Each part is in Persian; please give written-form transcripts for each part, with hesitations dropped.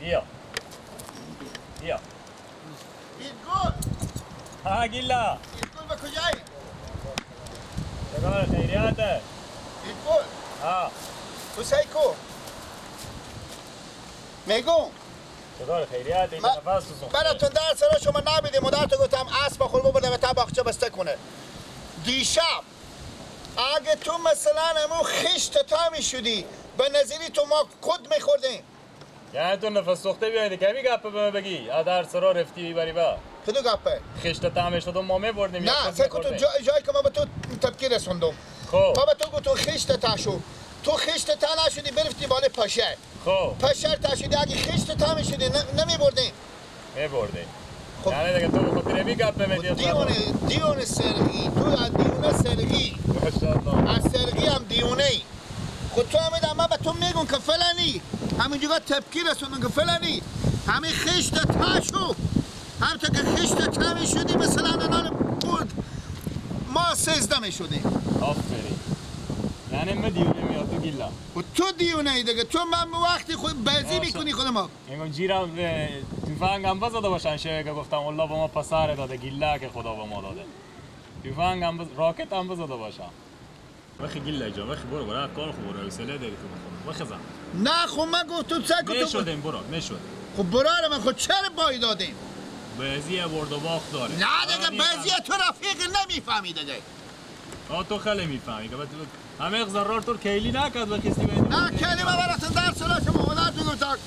بیا بیا ایدگل. ها گیلا ایدگل به کجایی؟ چکار خیریته؟ ایدگل ها تو سیکو میگم چکار خیریته؟ این نفس تو براتون در سرا شما نبیدیم مادر تو گفتم اسب خور ببرده به تا باغچه بسته کنه. دیشب اگه تو مثلا امو خشت تا میشدی به نظری تو ما کد میخوردیم. یعنی تو نفس سوخته بیایید کمی گپه به من بگی در سرا رفتی بری با کدو گپه؟ خشت تا میشدم ما میبردیم. نه فکر تو جایی که ما به تو تفکیر رسوندم. خب ما به تو گفتم خشت تا شو، تو خشت تا نشدی برفتی بالا پشه. خب پشه تا شدی اگه خشت تا میشدی نمیبردیم. میبردیم. خب یعنی دیگه تو به خاطر می گپ میدی. دیونه سرقی تو از دیونه سرقی از سرقی هم دیونه ای. خود تو هم من به تو میگم که فلانی همینجوری تبکی رسوندم که فلانی همین خشت تا شو، هم تا که خشت تا میشدی مثلا نان برد ما 13 میشدیم. آفرین. یعنی من دیونه میاد تو گیلا و تو دیونه ای دیگه. تو من وقتی خود بازی میکنی خود ما میگم جیرم تفنگ هم بزده باشن شوه که گفتم الله به ما پسر داده گیلا که خدا به ما داده تفنگ هم راکت هم بزده باشم. وخی گیلا جان وخی برو برو کار خو برو حوصله داری تو بخور وخی زن. نه خب من گفت تو سگ تو نشدیم برو نشد. خب برو من خود چرا بای دادیم؟ بازی برد و باخت داره. نه دیگه بازی تو رفیق نمیفهمی دیگه. آ تو خیلی میفهمی که همه ضرر تو کیلی نکرد و کسی بینی. نه کیلی من براتون در سرا شما هنر تو گفتم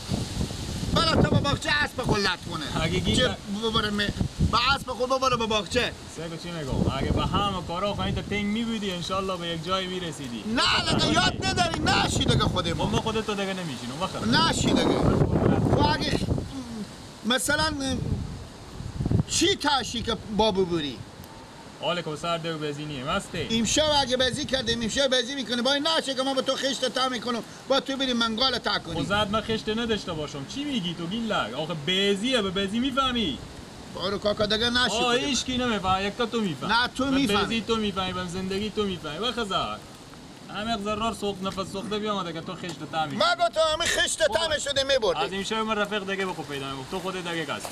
برا تو با باغچه اسب خلت کنه. اگه گیل ببره با اسب خود ببره به باغچه. سگو چی میگم اگه به هم کارا خواهی تا تنگ میبودی انشالله به یک جایی میرسیدی. نه دیگه یاد نداری نشی دیگه خود ما. ما خودت تو دیگه نمیشینم بخیر. نشی دیگه. تو اگه مثلا چی تاشی که با ببری؟ حال که سر دیو بزی نیم هستی؟ امشب اگه بزی کردیم امشب بزی میکنه با این نشه که من با تو خشت تا میکنم با تو بریم منگال تا کنی. خب من خشت نداشته باشم چی میگی تو گیلک؟ آخه بزیه به بزی میفهمی؟ بارو کاکا دیگه نشی. آه هیچ کی نمیفهمه یک تا تو میفهمی. نه تو میفهمی. بزی تو میفهمی بهم زندگی تو میفهمی بخزا. همه ضرر سوخت نفس سوخته بیام دیگه تو خشت تا می. ما گفتم همه خشت تا شده میبردی. از امشب من رفیق دیگه بخو پیدا میکنم تو خودت دیگه کس.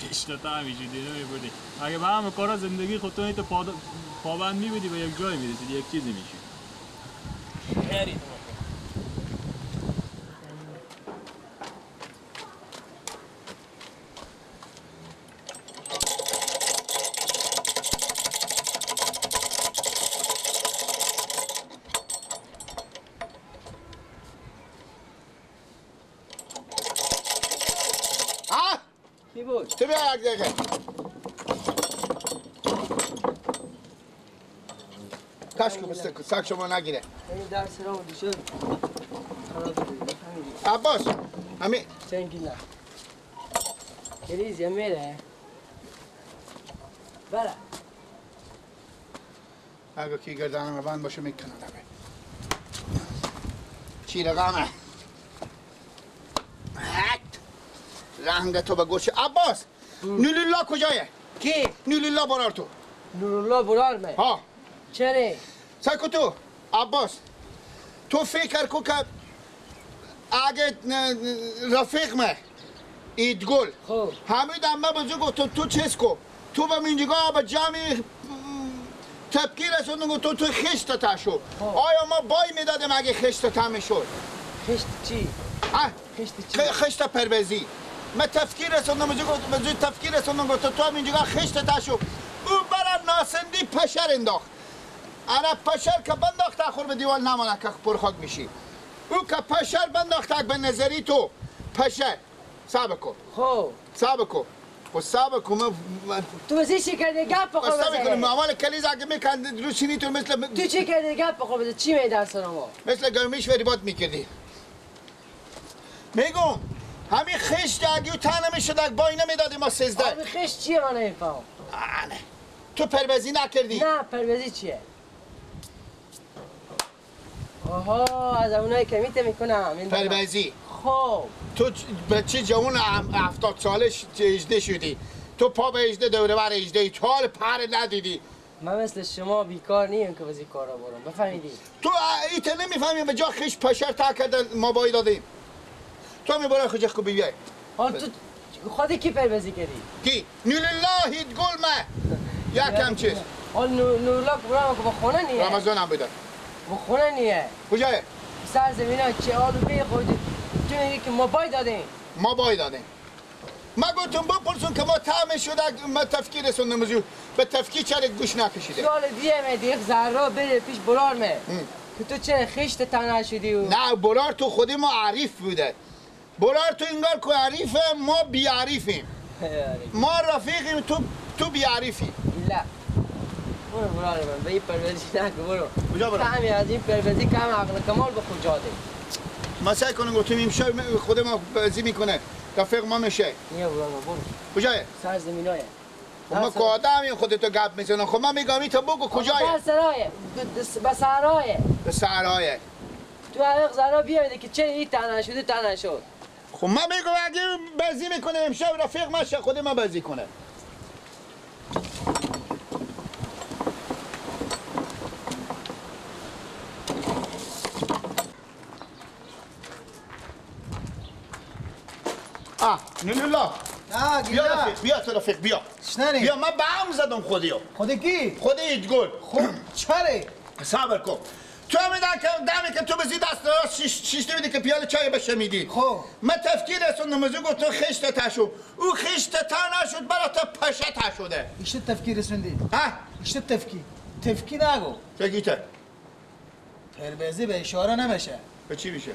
خشت تا میشدی نمیبردی. اگه به همه کارا زندگی خود تو پابند میبودی به یک جایی میرسیدی یک چیزی میشی. تو بیا یک دقیقه. کاش که بسته سگ شما نگیره. این درس را دیشب خراب شد. عباس همین چنگیلا کریز میره برا اگه کی گردنم بند باشه میکنم چی رقمه رنگ تو به گوش عباس. نورالله کجایه؟ کی؟ نورالله برار تو. نورالله برار من؟ ها. چرا؟ سکو تو عباس تو فکر کو که اگه رفیق من ایدگل خب همه دمه بزرگ گفت تو چیز کو تو به اینجا به جمعی تبکی رسوندن گفت تو خشت تا شو. آیا ما بای میدادیم اگه خشت تا میشد؟ خشت چی؟ خشت چی؟ خشت پروزی. من تفکیر رسوندم بزرگ تفکیر رسوندم گفت تو هم اینجا خشت تا شو. او برا ناسندی پشر انداخت. انا پشر که بنداخت اخور به دیوال نمانه که پرخاک میشی. او که پشر بنداخت به نظری تو پشر صبر کن. خب صبر کن. خب صبر کن. من تو بسی چی کردی گپ بخور بزنی؟ میکنم اول کلیز اگه میکند رو چینی تو مثل تو چی کردی گپ بخور بزنی؟ چی می درس ما؟ مثل گرمیش و رباط میکردی. میگم همین خشت اگه او تنه میشد با اینا میدادیم ما 13. همین خشت چیه من نمیفهمم. تو پروزی نکردی؟ نه پروزی چیه؟ آها از اونایی که میته میکنم پروزی. خب تو بچه جوان 70 ساله 18 شدی، تو پا به 18 دوره بر 18 تا پر ندیدی. من مثل شما بیکار نیم که بازی کارا برم بفهمیدی. تو ایت نمیفهمی به جا خش پشر تا کردن ما بای دادیم. تو می برای خودش کو بیای. حال تو خود کی پروزی کردی؟ کی؟ نورالله گل ما یکم چیز. حال نورالله برام که خونه نیه. رمضان هم بده. خونه نیه. کجایه؟ سر زمینا چه آلو بی خودی تو میگی که ما بای دادیم. ما بای دادیم. ما گفتم بپرسون که ما طعم شده ما تفکیر رسوندم به تفکیر چرا گوش نکشیده. سوال دیگه می ذره بره پیش برار می که تو چه خشت تنه شدی و نه برار تو خودی ما عریف بوده. برار تو انگار که عریفه ما بی عریفیم. ما رفیقیم تو بی عریفی. لا برو برار من به این پروزی نکن برو. کجا برم؟ کمی از این پروزی کم عقل کمال به کجا ده. ما سعی کنم گفتیم امشب خود ما بازی میکنه. رفیق ما میشه. نه برو برو. کجایه؟ سر زمینایه. خب ما که آدمیم خودتو گپ میزنم. خب من میگم تو بگو کجایه؟ به سرایه. به سرایه. به سرایه. تو عرق زرا بیایده که چه این تنه شده تنه شد. خب من میگم اگه بازی میکنه امشب رفیق ما خود ما بازی کنه. آه نورالله بیا رفیق بیا تو رفیق بیا. شنانی بیا من به هم زدم خودیو. خودی کی؟ خود ایدگل. خب چرا؟ صبر کن. تو میدن که دمی که تو بزی دست راست شیش نمیدی که پیاله چای بشه میدی. خب من تفکیر رسوندم از او گفتم خشت تشو. او خشت تا نشد برا تا پشه تا شده. ایشت تفکیر رسوندی؟ ها؟ ایشت تفکیر. تفکیر نگو. تفکیر پربزی به اشاره نمیشه. به چی میشه؟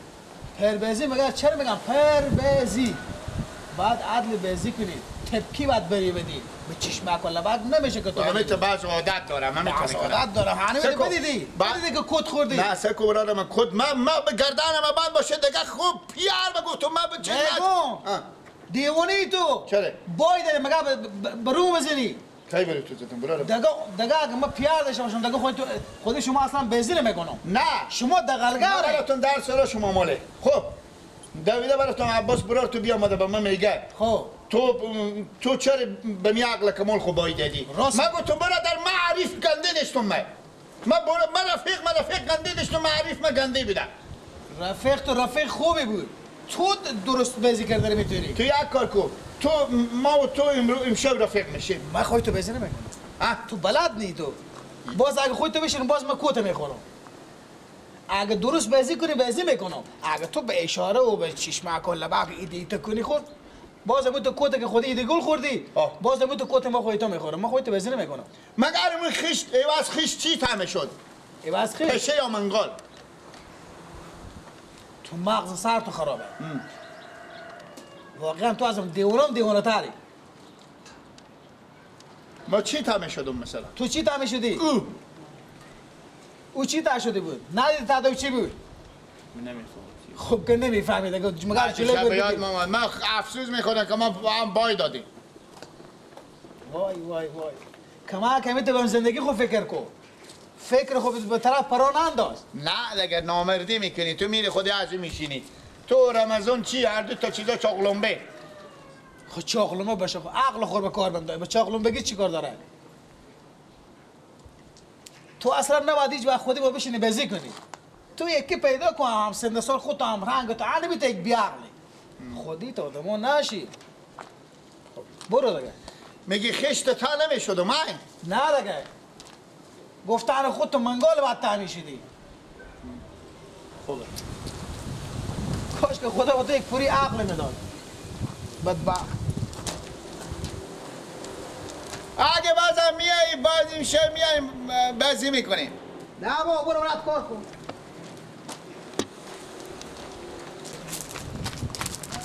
پربزی مگر چرا میگم پربزی؟ بعد عدل بازی کنید تبکی باید بری بدی به چشمک و لبک نمیشه که تو همه تو بعض عادت دارم همه بعض عادت دارم همه بدیدی بدیدی که کد خوردی. نه سکو برادر من کد من به گردنم بند باشه دیگه خوب پیار بگو تو من به چه دیوانه تو چرا بای داری مگه برو بزنی کی بری تو زدم برادر دیگه اگه من پیار داشته باشم دیگه خود شما اصلا بازی نمیکنم. نه شما دغلگاره براتون درس را شما ماله. خب دویده براتون عباس برار تو بیا آمده به من میگه خب تو چرا به می عقل کمال خو بای دادی؟ من گفتم برادر من عریف گنده داشتم من رفیق گنده داشتم من عریف من گنده بودم. رفیق تو رفیق خوبی بود تو درست بازی کرده میتونی. تو یک کار کن تو ما و تو امشب رفیق میشیم. من خودت تو بازی نمیکنم. تو بلد نی تو باز اگه خودت بشین باز من کوت میخورم. اگه درست بازی کنی بازی میکنم. اگه تو به اشاره و به چشمک و لبک ایده کنی خود باز امو تو کوته که خودی ایده گل خوردی باز امو تو کوته ما خودت میخورم. من خودت بازی نمیکنم. مگر اون خشت عوض خشت چی طعم شد؟ عوض خشت پشه یا منگال؟ تو مغز سر تو خرابه. واقعا تو ازم دیوانم دیوانه تری. ما چی طعم شدم مثلا؟ تو چی طعم شدی؟ او چی تا شده بود؟ ندیدی تا چی بود؟ نمیفهمم. خب که نمیفهمید مگر جلوی بود. یاد مامان من افسوس میخورم که ما هم بای دادیم. وای وای وای کما کمی تو به زندگی خود فکر کو. فکر خود به طرف پران انداز. نه دیگه نامردی میکنی تو میری خودی از میشینی. تو رمضان چی هر دو تا چیزا چاقلمبه. خب چاقلمبه باشه خب عقل خور به کار بنده. به چاقلمبگی چی کار داره؟ تو اصلا نباید هیچ وقت خودی با بشینی بازی کنی. تو یکی پیدا کن هم سن سال خود هم رنگ تو علی بیت یک بیعقلی خودی تو آدمو نشی. برو دیگه. میگی خشت تا نمیشدم من؟ نه دیگه گفتن خود تو منگال باید تا میشدی. خوبه کاش که خدا با تو یک پوری عقل میداد بدبخت. اگه بازم میایی باز میشه میاییم بازی میکنیم. نه بابا برو برات کار کن.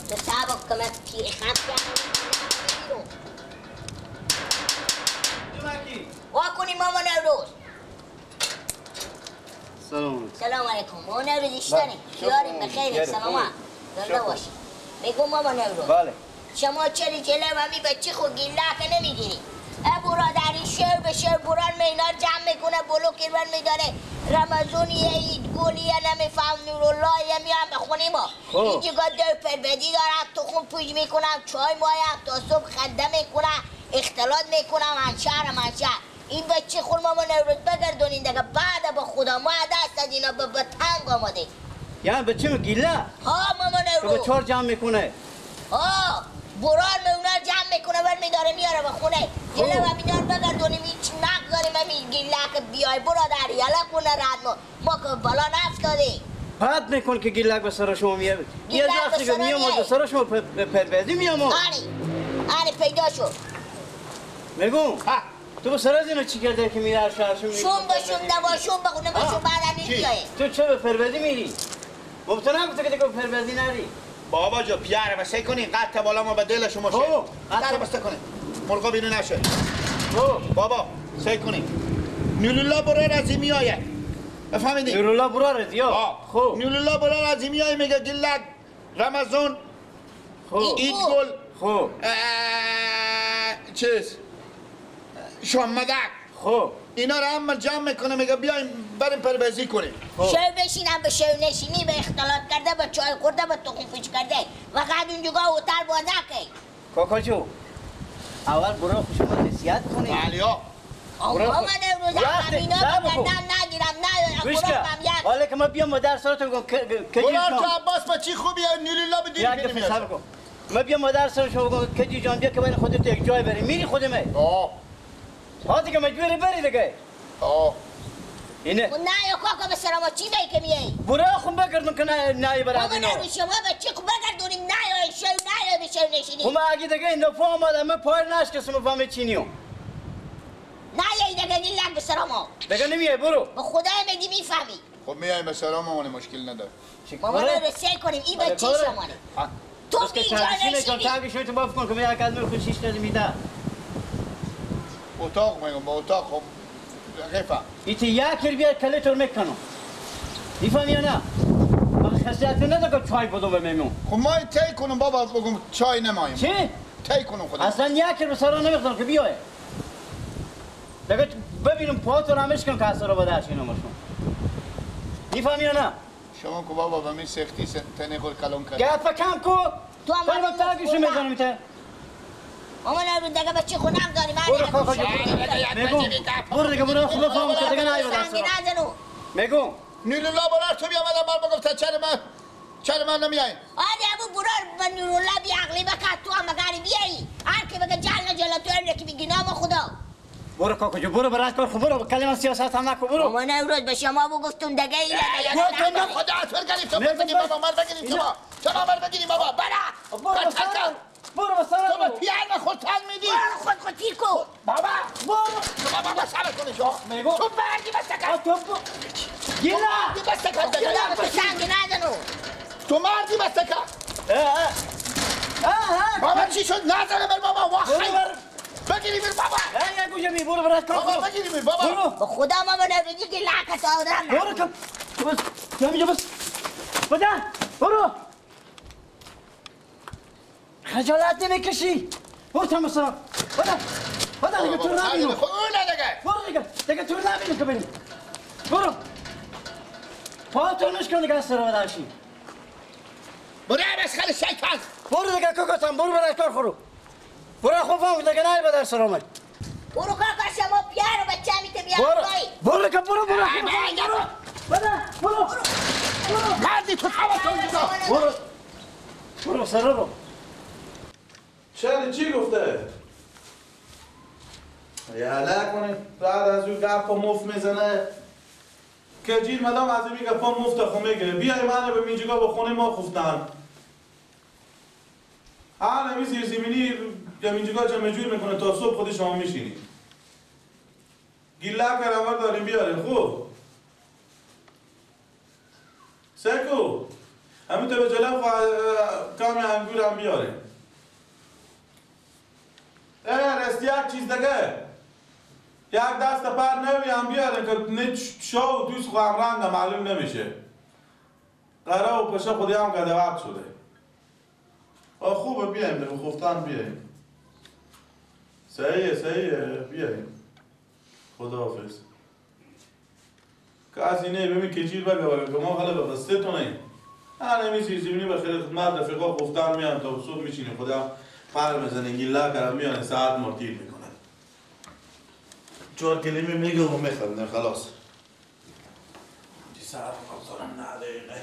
تو صبر کن من پیر خم کردم. وا کنی مامان نوروز. سلام علیکم. سلام علیکم. مامان نوروز ایشتنی. خیاریم بخیر سلامت. زنده باشی. میگم مامان نوروز. بله. شما چرا جلو همی بچه خو گیله که نمیگیری؟ برادر این شعر به شعر بران مینا جمع میکنه بلوک ایران میداره رمضانیه عید گلیه نمیفهم نوراللهیه میام به خونه ما اینجا در پربدی دارم تو خون پوج میکنم چای مایم تا صبح خنده میکنم اختلاط میکنم انشهر منشهر این بچه خور ما نوروز بگردونین دیگه بعد با خدا ما دست از اینا به تنگ آمده. یعنی بچه گیله؟ ها مامان رو. که چهار جمع میکنه. ها بران اونا جمع میکنه بر میداره میاره به خونه. گیله و میدار بگردونیم هیچ نق داریم همین گیله که بیای برادر یالا خونه رد ما که بالا نفتادیم. بد میکن که گیلک به سر شما میاد. یه وقتی که میام به سر شما پربزی میام. آره آره پیدا شد. میگم تو به سر از اینو چی کرده که میره شهرشون میری؟ شون باشون نباشون بخونه باشون بعد میای. تو چه به پربزی میری؟ بابا تو نگفته که دیگه پربزی نری. بابا جو پیاره بسته کنین قطع بالا ما به دل شما شه. قطع بسته کنین. مرغا بیرون نشه. بابا سعی کنین. نورالله برای رضی میآید. بفهمیدی؟ نورالله برای رضی ها. خب نورالله برای رضی میآید میگه گلک رمضان خب عید گل خب چیز شامدک خب اینا رو هم جمع میکنه میگه بیایم بریم پربزی کنیم. شو بشینم به شو نشینی به اختلاط کرده به چای خورده به تخم پیچ کرده و قد اونجا هتل بازه کی. کاکا جو اول برو خوش ما نصیحت کنی. علی ها آقا من امروز همینا بکردم نگیرم ندارم. حالا که ما بیام مادر سرتون بگم که جان تو عباس با چی خوبی نورالله بدی یک دفعه صبر کن. ما بیام مادر سرشون بگم که جان بیا که بین خودت یک جای بری میری خودمه. ها دیگه مجبوری بری دیگه. اینه. نه یا کاکا به سراما چی بی که میای؟ برو خون بگردون که نه نه برای اینا. بابا شما بچه خو بگردونیم نه یا شو نه یا به شو نشینی. خب اگه دیگه این دفعه اومدم من پای نشکستم فهمی چینیو. نه یا دیگه نیلم به سراما. دیگه نمیای برو. به خدای میگی میفهمی. خب میایم به سراما مشکل نداره. بابا رو سعی کنیم این بچه شمانه. تو بی جا نشینی. تو تو باف کن که من یک آدم خوشیش نمیده. اتاق میگم با اتاق خب غفا ایتی یک بیا کله تور میکنم میفهمی یا نه؟ من خاصیت ندارم که چای بدم به میمون. خب ما تی کنم بابا بگم چای نمایم. چی؟ تی کنم خودم اصلا یک به سر نمیخوام که بیای دیگه ببینم پاتو رمش کنم که اصلا رو بدش اینو ماشون. میفهمی یا نه؟ شما که بابا به می سختی تنه خود کلام کرد. گپ کم کو تو هم تاگیشو میزنم ایته. مامان رو دیگه بچه خونم داریم. برو کاکا جو برو دیگه برو خدا فهم که دیگه نای بدست. میگم نورالله برار تو بیا مدام بر بگفت چرا من نمیای؟ آره ابو برار به نورالله بی عقلی بکن تو هم مگری بیایی هر کی بگه جل جل تو هم یکی بگی نام خدا. برو کاکا جو برو برات کار خو برو کلمه سیاست هم نکن برو. مامان امروز به شما بگفتم دیگه اینا گفتم خدا اثر گرفت تو بگی بابا من بگیریم شما شما من بگیریم بابا برا برو بسرم. تو به پیان خود تن میدی. برو خود خود تیر کو. بابا برو بابا صبر کنی شما. تو بردی بس کن. تو گیلا. بس کن. گیلا سنگ نزنو. تو مردی بس کن. بابا چی شد؟ نزنه بر بابا واخ. بگیری بر بابا. نه گوجه می برو برات کن. بابا بگیری بر بابا. برو. به خدا ما نمیگی که لکه آدم. برو کن. بس. همینجا بس. بدن. برو. خجالت نمیکشی؟ برو تا مثلا بده بده دیگه تو نبینو. خب اون دیگه برو دیگه دیگه تو نبینو که بینی. برو پا تو نشکن دیگه از سر بدرشی. برو بس خیلی شیطان. برو دیگه کاکا برو برای کار خورو. برو خوب فهم دیگه نای بدر سر آمد. برو کاکا شما پیارو بچه میته بیار. برو برو که برو برو بده برو مردی تو برو برو سر رو. چرا چی گفته؟ یالا کنه بعد از اون گپ مفت میزنه که جیر مدام از این گپا مفت خو میگه بیای منو به میجگا به خونه ما خفتن. هر نمی زیر زمینی اینجا جمع جور میکنه تا صبح خودش شما میشینی. گیله کرم داریم بیاریم خوب. سکو همین تو به جلو کمی انگور هم بیاریم. راستی یک چیز دیگه یک دست پر نوی هم بیارن که نه شا و دوست خو هم رنگ معلوم نمیشه. قره و پشه خودی هم قده وقت شده. خوبه بیایم دیگه خفتن بیایم. صحیحه صحیحه بیایم. خداحافظ. کسی نه ببین که چیز بگه که ما حالا به قصه تو نه. هر نمی چیزی به خیر خدمت رفیقا خفتن میان تا صبح میشینیم خدا پر میزنه گیله کرم میانه ساعت مرتیل میکنه. چهار کلمه میگه و میخنده خلاص. چی ساعت دارم 9 دقیقه.